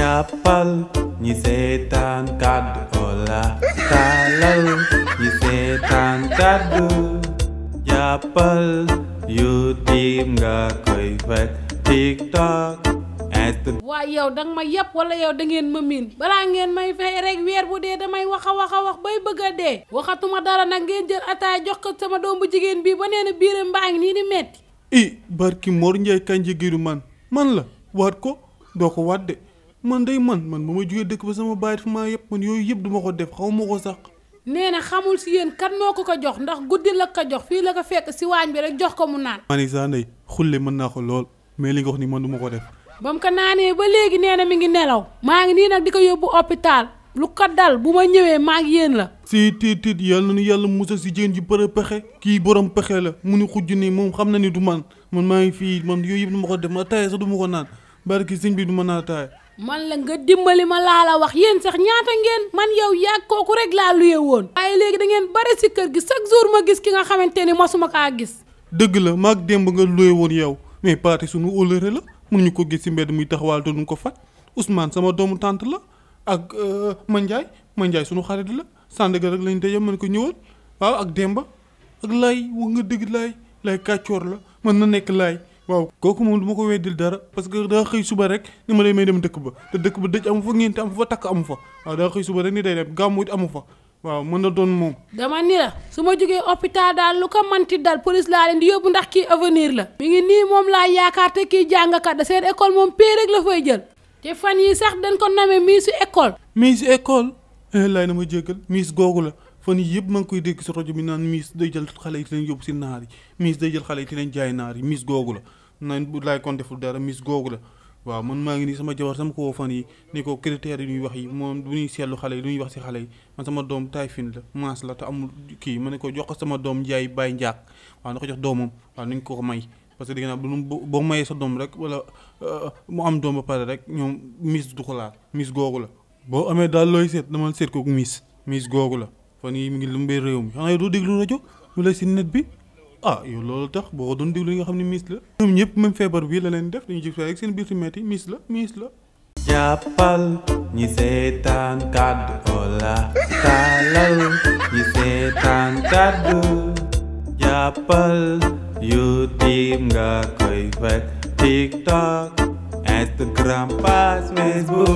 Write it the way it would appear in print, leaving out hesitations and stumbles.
jàppal ñi seetaan kàddu Ola taalal ñi seetaan kàddu jàppal YouTube nga koy fekk TikTok waaye yow danga ma yëpp wala yow da ngeen ma miin balaa ngeen may fay rek weer bu dee damay wax bay bëgg a dee waxatuma dara nag ngeen jël ataay jox ko sama doom bu jigéen bii ba nee na biiram mbaa ngi nii di metti barki Mor Ndiaye Kandji giru man la waat ko doo ko waat de man ba ma jógee dëkk ba sama baay maa yëpp man yooyu yëpp duma ko def xaw ma ko sax nee na xamul si yéen kan moo ko jox ndax guddi la ko jox fii la ko fekk si waañ bi rek jox ko mu naan maa ni saa ndey xulle mën naa ko lool mais li nga wax ni man duma ko def ba mu ko naanee ba léegi nee na mi ngi nelaw maa ngi nii nag di ko yóbbu hôpital lu ko dal bu ma ñëwee maa ngi yéen la si tiit yàlla na yàlla musal si jigéen ji bëre pexe kii borom pexe la mu ni xujj nii moom xam na ni du man maa ngi fii man yooyu yëpp du ma ko def ma taaya sax du ma ko naan barki sëñ bi du ma naan taaya man la nga dimbali ma laa la wax yéen sax ñaata ngeen man yow yàgg kooku rek laa luye woon waaye léegi da ngeen bare si kër gi chaque jour ma gis ki nga xamante ni mosuma kaa gis dëgg la maag démb nga luye woon yow mais paate suñu óllëre la mënuñu ko gis si mbedd muy taxawaal te duñ ko fat Ousmane sama doomu tante la ak Mandiaye suñu xarit la Sandaga rek lañ tëjee mën ko ñëwal waaw ak Demba ak Laay wax nga dëgg Laay kàccoor la mën na nekk Laay waaw kooku moom du ma ko weddil dara parce que daa xëy suba rek ni ma lay may dem dëkk ba te dëkk ba dëj amu fa ngénte amu fa takk amu fa waaw daa xëy suba rek ni day dem gàmmu amu fa waaw mën na doon moom dama ni la su ma jógee hôpital daal lu ko manti dal police laa leen di yóbbu ndax kii avenir la mi ngi nii moom laa yaakaar te kii jàngkat da seen école moom pay rek la fay jël te fan yi sax dañ ko namee miisu école laay na ma jéggal miis googu la fan yi yëpp maa ngi koy dégg si rajo bi naan miis day jël xale yi di leen yóbbu si naar yi miis day jël xale yi di leen jaay naar yi miis googu la naan laay kon deful dara miis googu la waaw man maa ngi nii sama jabar sama ko woo fan yi ni ko critères yi ñuy wax yi moom du ñuy seetlu xale yi du ñuy wax si xale yi man sama doom taay fin la maas la te amul kii ma ne ko jox ko sama doom Njaay Baay Njaak waaw na ko jox doomam waaw nañ ko may parce que dégg naa boo mayee sa doom rek wala mu am doom ba pare rek ñoom miis du ko laal miis googu la boo amee daal looy seet dama seet ko miis googu la fan yi mi ngi lëmbee réew mi xanaa yow doo déglu rajo lu lay si net bi yow loolu tax boo ko doon déglu li nga xam ne miis la ñoom ñëpp même feebar bii la leen def dañuy jëf rek seen biir si metti miis la jàppal ñi seetaan kàddu Ola taalal ñi seetaan kàddu jàppal YouTube nga koy fekk TikTok Instagram page Facebook